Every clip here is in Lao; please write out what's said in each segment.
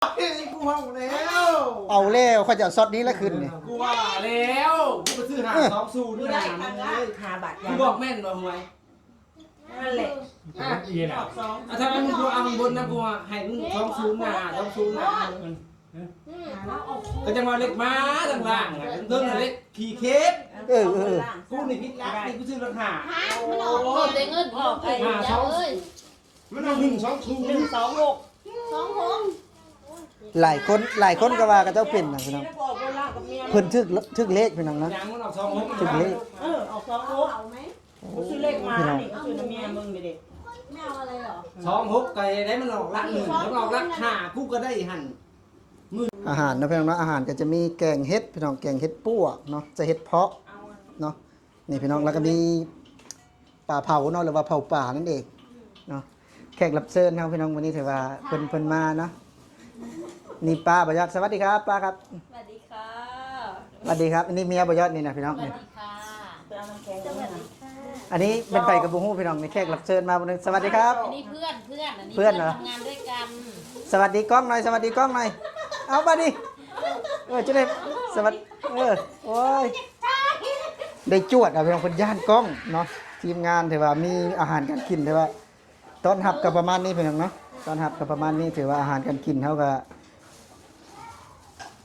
ເຮີ້ຍ ກູເວົ້າແລ້ວ ເອົາແລ້ວ ຂ້ອຍຈະເອົາຊັອດນີ້ລະຄືນນີ້ ກູວ່າແລ້ວ ກູໄປຊື້ຫ້າສອງສູນ ເອີ ນະ ຫ້າບາດ ກູບອກແມ່ນບໍ່ຫວຍ? ນັ້ນແຫຼະ ອ່ະ ອ່ະ ຖ້າມັນບໍ່ເອົາບົນນະ ກູວ່າໃຫ້ມຶງສອງສູນນະ ຫ້າສອງສູນນະ ອືມ ກໍຈັ່ງວ່າເລກມາທາງລ່າງ ເທິງເລກຂີ້ເຂດ ເອີ ເອີ ເອີ ກູນີ້ຜິດຫຼັກ ນີ້ກູຊື້ລົດຫ້າ ມັນອອກ ໂອ້ຍ ໄດ້ເງິນອອກ ຫ້າສອງ ເອີຍ ມັນເອົາໜຶ່ງສອງສູນ ໜຶ່ງສອງຫົກ ສອງຫົກ ຫຼາຍຄົນ ຫຼາຍຄົນກໍວ່າເຂົາເຈົ້າເປັນນະພີ່ນ້ອງ ເພິ່ນຖືກ ຖືກເລກພີ່ນ້ອງນະ ຖືກເລກ ເອີ ອອກສອງຫົກ ເອົາໄໝ? ກູຊື້ເລກມານີ້ ກູຊື້ນຳເມຍມຶງນີ້ເດ້ ແມ່ເອົາອະໄລເຫລອ? ສອງຫົກ ກໍໄດ້ ມັນອອກຫຼັກໜຶ່ງ ມັນອອກຫຼັກຫ້າ ກູກໍໄດ້ຫັ້ນ ອາຫານເນາະພີ່ນ້ອງເນາະ ອາຫານກໍຈະມີແກງເຫັດພີ່ນ້ອງ ແກງເຫັດປວກເນາະ ຈະເຫັດເຜາະເນາະ ນີ້ພີ່ນ້ອງ ແລ້ວກໍມີປາເຜົາເນາະ ຫຼືວ່າເຜົາປານັ້ນເອງເນາະ ແຂກຮັບເຊີນເຮົາພີ່ນ້ອງ ມື້ນີ້ຖືວ່າເພິ່ນ ເພິ່ນມາເນາະ ນີ້ປ້າບໍ່ຍອດ ສະຫວັດດີຄັບປ້າຄັບ ສະຫວັດດີ ສະຫວັດດີຄັບ ອັນນີ້ເມຍບໍ່ຍອດນີ້ນະພີ່ນ້ອງ ສະຫວັດດີຄ່ະ ອັນນີ້ເປັນໃຜກໍບໍ່ຮູ້ພີ່ນ້ອງ ນີ້ແຂກຮັບເຊີນມາຜູ້ໜຶ່ງ ສະຫວັດດີຄັບ ອັນນີ້ເພື່ອນ ເພື່ອນ ອັນນີ້ເພື່ອນເນາະ ເພື່ອນທຳງານດ້ວຍກັນ ສະຫວັດດີກ້ອງໜ່ອຍ ສະຫວັດດີກ້ອງໜ່ອຍ ເອົາບາດນີ້ ເອີ ຈະໄດ້ ສະຫວັດ ເອີ ໂອ້ຍ ໄດ້ຈວດເອົາພີ່ນ້ອງ ເພິ່ນຢ້ານກ້ອງເນາະ ທີມງານຖືວ່າມີອາຫານການກິນ ຖືວ່າຕ້ອນຮັບກໍປະມານນີ້ພີ່ນ້ອງເນາະ ຕ້ອນຮັບກໍປະມານນີ້ ຖືວ່າອາຫານການກິນເຮົາກໍ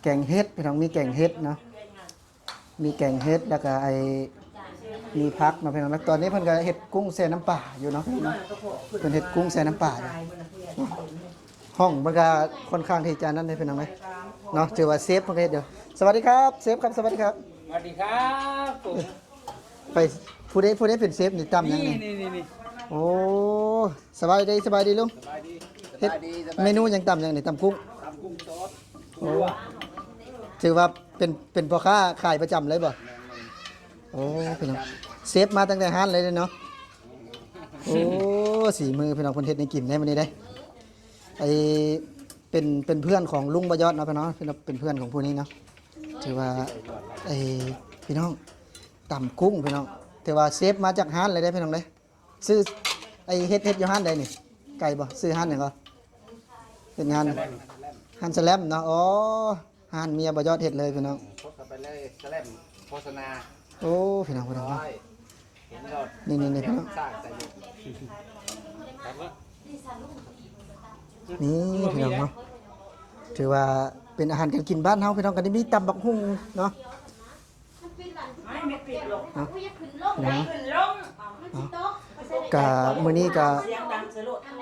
ແກງເຫັດພີ່ນ້ອງ ມີແກງເຫັດເນາະ ມີແກງເຫັດ ແລ້ວກໍໄອ້ ມີຜັກເນາະພີ່ນ້ອງ ແລ້ວຕອນນີ້ເພິ່ນກໍເຮັດກຸ້ງແຊ່ນ້ຳປາຢູ່ເນາະ ເພິ່ນເຮັດກຸ້ງແຊ່ນ້ຳປາຢູ່ ຫ້ອງມັນກໍຄ່ອນຂ້າງທີ່ຈະນັ້ນເດ້ພີ່ນ້ອງເອີຍເນາະ ຖືວ່າເຊຟເພິ່ນກໍເຮັດຢູ່ ສະຫວັດດີຄັບ ເຊຟຄັບ ສະຫວັດດີຄັບ ສະຫວັດດີຄັບ ໄປ ຜູ້ໃດ ຜູ້ໃດເປັນເຊຟນີ້ ຕຳຫຍັງນີ້? ນີ້ ນີ້ ນີ້ ໂອ້ ສະບາຍດີ ສະບາຍດີລຸງ ສະບາຍດີ ເຮັດ ສະບາຍດີ ສະບາຍດີ ເມນູຫຍັງ? ຕຳຫຍັງນີ້? ຕຳກຸ້ງ ຕຳກຸ້ງສອດ ໂອ້ ຖືວ່າເປັນ ເປັນພໍ່ຄ້າຂາຍປະຈຳເລີຍບໍ່? ແມ່ນໆ ໂອ້ ພີ່ນ້ອງ ເຊຟມາຕັ້ງແຕ່ຮ້ານເລີຍເນາະ ໂອ້ ສີມືພີ່ນ້ອງ ເພິ່ນເຮັດໃຫ້ກິນໄດ້ມື້ນີ້ເດ້ ໄອ້ ເປັນ ເປັນເພື່ອນຂອງລຸງບໍ່ຍອດເນາະ ເປັນເນາະ ເປັນເພື່ອນຂອງຜູ້ນີ້ເນາະ ຖືວ່າ ໄອ້ ພີ່ນ້ອງ ຕຳກຸ້ງພີ່ນ້ອງ ຖືວ່າເຊຟມາຈາກຮ້ານເລີຍເດ້ພີ່ນ້ອງເດ້ ຊື້ ໄອ້ ເຮັດ ເຮັດຢູ່ຮ້ານໃດນີ້? ໄກບໍ່? ຊື່ຮ້ານຫຍັງກໍ? ເຮັດງານ ຮ້ານສະແລັມເນາະ ອໍ ຮ້ານເມຍບໍ່ຍອດເຮັດເລີຍພີ່ນ້ອງ ກົດເຂົ້າໄປເລີຍ ສະແລັມໂຄສະນາ ໂອ້ ພີ່ນ້ອງ ພີ່ນ້ອງເນາະ ນີ້ໆໆ ພີ່ນ້ອງ ນີ້ພີ່ນ້ອງເນາະ ຖືວ່າເປັນອາຫານການກິນບ້ານເຮົາ ພີ່ນ້ອງ ກໍໄດ້ມີຕຳບັກຫຸ່ງເນາະ ເນາະ ເນາະ ກະມື້ນີ້ກະ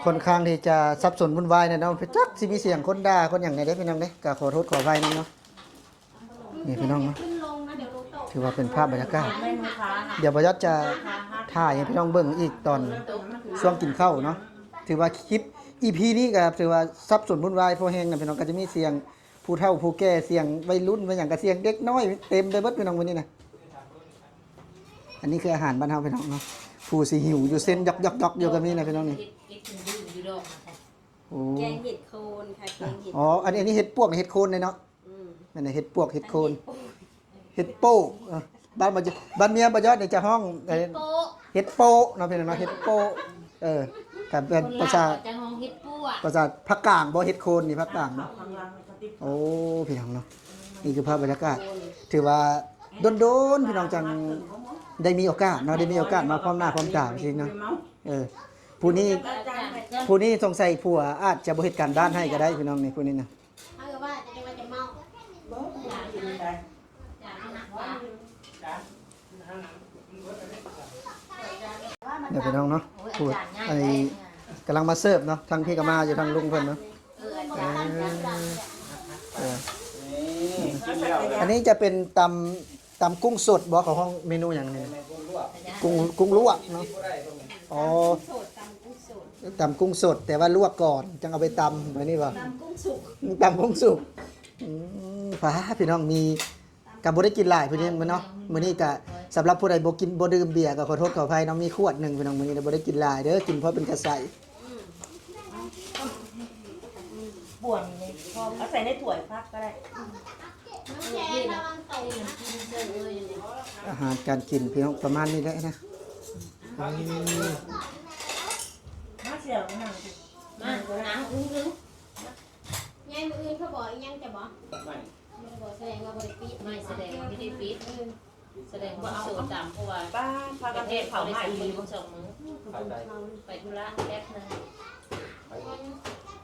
ຄ່ອນຂ້າງທີ່ຈະສັບສົນວຸ່ນວາຍແດ່ເນາະ ຈັກຊິມີສຽງຄົນດ່າຄົນຫຍັງແດ່ເດ້ ພີ່ນ້ອງເດ້ ກະຂໍໂທດຂໍອະໄພນຳເນາະ ນີ້ພີ່ນ້ອງເນາະ ຖືວ່າເປັນພາບບັນຍາກາດ ດຽວບ່າວຍອດຈະຖ່າຍໃຫ້ພີ່ນ້ອງເບິ່ງອີກຕອນຊ່ວງກິນເຂົ້າເນາະ ຖືວ່າຄລິບ ອີພີ ນີ້ກໍຖືວ່າສັບສົນວຸ່ນວາຍພໍແຮງນະ ພີ່ນ້ອງ ກໍຈະມີສຽງຜູ້ເຖົ້າຜູ້ແກ່ ສຽງໄວລຸ້ນ ວ່າຫຍັງກໍສຽງເດັກນ້ອຍ ເຕັມໄປເບິດພີ່ນ້ອງມື້ນີ້ນະ ອັນນີ້ຄືອາຫານບ້ານເຮົາພີ່ນ້ອງເນາະ ຜູ້ຊິຫິວຢູ່ເຊັນຢອກໆໆຢູ່ກໍມີນະພີ່ນ້ອງນີ້ ໂອ້ ແກງເຫັດໂຄນຄ່ະ ແກງເຫັດ ອໍ ອັນນີ້ ອັນນີ້ເຫັດປວກ ເຫັດໂຄນເດ້ເນາະ ອືມ ແມ່ນເຫັດປວກ ເຫັດໂຄນ ເຫັດໂປ້ ເອີ ບ້ານ ບ້ານເມຍບ່າວຍອດນີ້ຈະຮ້ອງ ເອີ ເຫັດໂປ້ ເຫັດໂປ້ເນາະ ພີ່ນ້ອງເນາະ ເຫັດໂປ້ ເອີ ກໍເປັນພາສາ ພາສາພາກກາງບໍ່ ເຫັດໂຄນນີ້ພາກກາງເນາະ ໂອ້ ພີ່ນ້ອງເນາະ ນີ້ຄືພາບບັນຍາກາດ ຖືວ່າດົນໆ ພີ່ນ້ອງຈັ່ງໄດ້ມີໂອກາດເນາະ ໄດ້ມີໂອກາດມາພ້ອມໜ້າພ້ອມຕາຊີ້ເນາະ ເອີ ຜູ້ນີ້ ຜູ້ນີ້ສົງໄສຜົວອາດຈະບໍ່ເຮັດການບ້ານໃຫ້ກໍໄດ້ ພີ່ນ້ອງນີ້ ຜູ້ນີ້ນະ ເຮົາວ່າຈະ ຈະເມົາ ບໍ່ກິນໄດ້ ເດີພີ່ນ້ອງເນາະ ຜູ້ ອັນນີ້ກຳລັງມາເສີບເນາະ ທາງພີ້ກໍມາຢູ່ ທາງລຸງເພິ່ນເນາະ ເອີ ອັນນີ້ຈະເປັນຕຳ ຕຳກຸ້ງສົດບໍ່ ເຂົາຮ້ອງເມນູຫຍັງນີ້ ກຸ້ງ ກຸ້ງລວກເນາະ ອໍ ຕຳກຸ້ງສົດ ແຕ່ວ່າລວກກ່ອນຈັ່ງເອົາໄປຕຳ ແບບນີ້ບໍ່ ຕຳກຸ້ງສຸກ ຕຳກຸ້ງສຸກ ອືມ ປ້າ ພີ່ນ້ອງ ມີ ກໍບໍ່ໄດ້ກິນຫຼາຍ ພີ່ນ້ອງເນາະ ມື້ນີ້ກໍສຳລັບຜູ້ໃດບໍ່ກິນ ບໍ່ດື່ມເບຍ ກໍຂໍໂທດຂໍອະໄພເນາະ ມີຂວດໜຶ່ງ ພີ່ນ້ອງ ມື້ນີ້ບໍ່ໄດ້ກິນຫຼາຍເດີ ກິນພໍເປັນກະໄສ ອືມ ບວນນີ້ ເອົາໃສ່ໃນຖ້ວຍພັກກໍໄດ້ ອາຫານການກິນ ພີ່ນ້ອງ ປະມານນີ້ແຫຼະນະ ອືມ ມາ ນັ່ງ ອຶ້ງໆ. ແມ່ມື້ອື່ນເຂົາບອກອີ່ຫຍັງຈະບອກ? ບໍ່ໄດ້ບອກ ສະແດງວ່າບໍ່ໄດ້ປິດ ໄມ່ ສະແດງວ່າບໍ່ໄດ້ປິດ ເອີ ສະແດງວ່າໂສດດຳ ເພາະວ່າ ປ້າ ພາກັນເຮັດເຂົ້າມາອີ່ຫຼີບໍ່? ສອງມື້ ໄປທຸລະແປັບໜຶ່ງ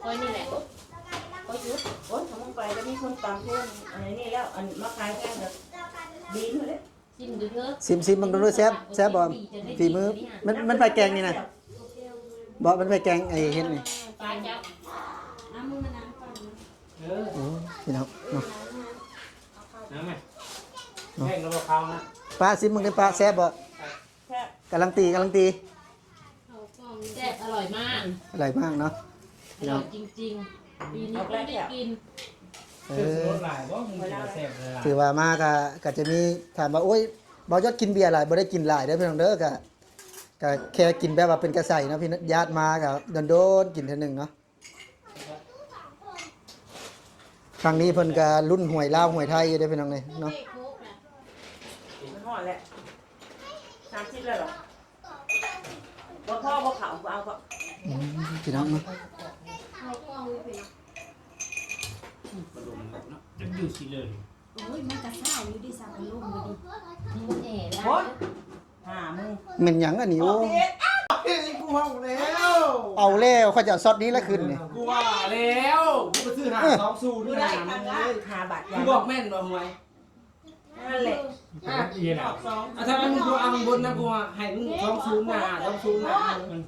ຂ້ອຍນີ້ແຫຼະ ຂ້ອຍຢຸດ ໂອ້ຍ ຖ້າມຶງໄປກໍມີຄົນຕາມເພື່ອນ ອັນນີ້ແລ້ວ ອັນມາຂາຍແພງແລ້ວ ດີເລີຍ. ຊິມ ຊິມເບິ່ງດູ ແຊບ ແຊບບໍ່? ຝີມື ມັນ ມັນໃຜແກງນີ້ນະ? ບໍ່ ມັນໃຜແກງໄອ້ເຫັດນີ້? ປາຈັບ ເອີ ໂອ້ ພີ່ນ້ອງເນາະ ນ້ຳແມ່ ເນາະ ແກງແລ້ວບໍ່ຄາວນະ ປ້າ ຊິມເບິ່ງເດີ້ປ້າ ແຊບບໍ່? ແຊບ ກຳລັງຕີ ກຳລັງຕີ ແຊບ ອະລ່ອຍມາກ ອະລ່ອຍມາກເນາະ ອະລ່ອຍຈິງໆ ປີນີ້ເພິ່ງໄດ້ກິນ ເອີ ຖືວ່າມາກໍ ກໍຈະມີ ຖາມວ່າ ໂອ້ຍ ບ່າວຍອດກິນເບຍຫຼາຍ ບໍ່ໄດ້ກິນຫຼາຍເດີ້ພີ່ນ້ອງເດີ້ ກໍ ກໍແຄ່ກິນແບບວ່າເປັນກະໃສເນາະ ພີ່ນ້ອງ ຍາດມາກໍດົນໆກິນເທື່ອໜຶ່ງເນາະ. ຄັ້ງນີ້ເພິ່ນກໍລຸ້ນຫວຍລາວຫວຍໄທຢູ່ເດ້ພີ່ນ້ອງເອີຍເນາະ ມັນຮອດແລ້ວ ສາມສິບແລ້ວເຫາະ? ບໍ່ພໍບໍ່ເຂົ້າ ບໍ່ເອົາກໍ ອືມ ພີ່ນ້ອງເນາະ ເອົາກ້ອງຢູ່ພີ່ນ້ອງ ອືມ ບໍ່ລົງແລ້ວເນາະ ຈັກຢູ່ຊິເລີຍ ໂອ້ຍ ມັນກະຊ້າຢູ່ເດ້ ສັກກະລົງຢູ່ເດ້ ມັນແອຫຼາຍ ໂອ້ຍ ຫາມຶງ ແມ່ນຫຍັງອັນນີ້? ໂອ້ ເຮັດ ເຮັດໃຫ້ກູເອົາແລ້ວ ເອົາແລ້ວ ຂ້ອຍຈະເອົາຊັອດນີ້ລະຄືນນີ້ ກູວ່າແລ້ວ ກູໄປຊື້ຫ້າສອງສູນ ບໍ່ໄດ້ ຫາບາດ ກູບອກແມ່ນບໍ່ຫວຍ? ນັ້ນແຫຼະ ອ່ະ ອີ່ຫຍັງ ອ່ະ ຖ້າມັນບໍ່ເອົາຂ້າງບົນນະ ກູວ່າໃຫ້ມຶງສອງສູນນະ ຫ້າສອງສູນນະ ອືມ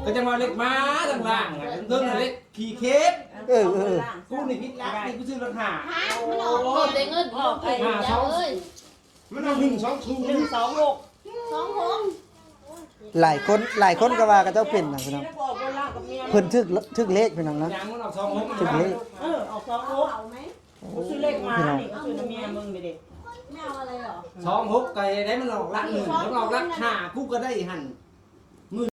ກໍຈັ່ງວ່າເລກມາທາງລ່າງ ເທິງເລກຂີ້ເຂດ ເອີ ເອີ ກູນີ້ຜິດຫຼັກ ນີ້ກູຊື້ລົດຫ້າ ມັນອອກ ໄດ້ເງິນອອກໄອ້ ຫ້າສອງ ເອີຍ ມັນເອົາໜຶ່ງສອງສູນ ໜຶ່ງສອງຫົກ ສອງຫົກ ຫຼາຍຄົນ ຫຼາຍຄົນກໍວ່າເຂົາເຈົ້າເປັນນະພີ່ນ້ອງ ເພິ່ນຖືກ ຖືກເລກພີ່ນ້ອງນະ ຖືກເລກ ເອີ ອອກສອງຫົກ ເອົາໄໝ? ໂອ້ ຊື້ເລກມານີ້ ຊື້ນຳເມຍມຶງນີ້ເດ້ ແມ່ເອົາອະໄລເຫາະ? ສອງຫົກ ກໍໄດ້ ມັນອອກຫຼັກໜຶ່ງ ມັນອອກຫຼັກຫ້າ ກູກໍໄດ້ຫັ້ນ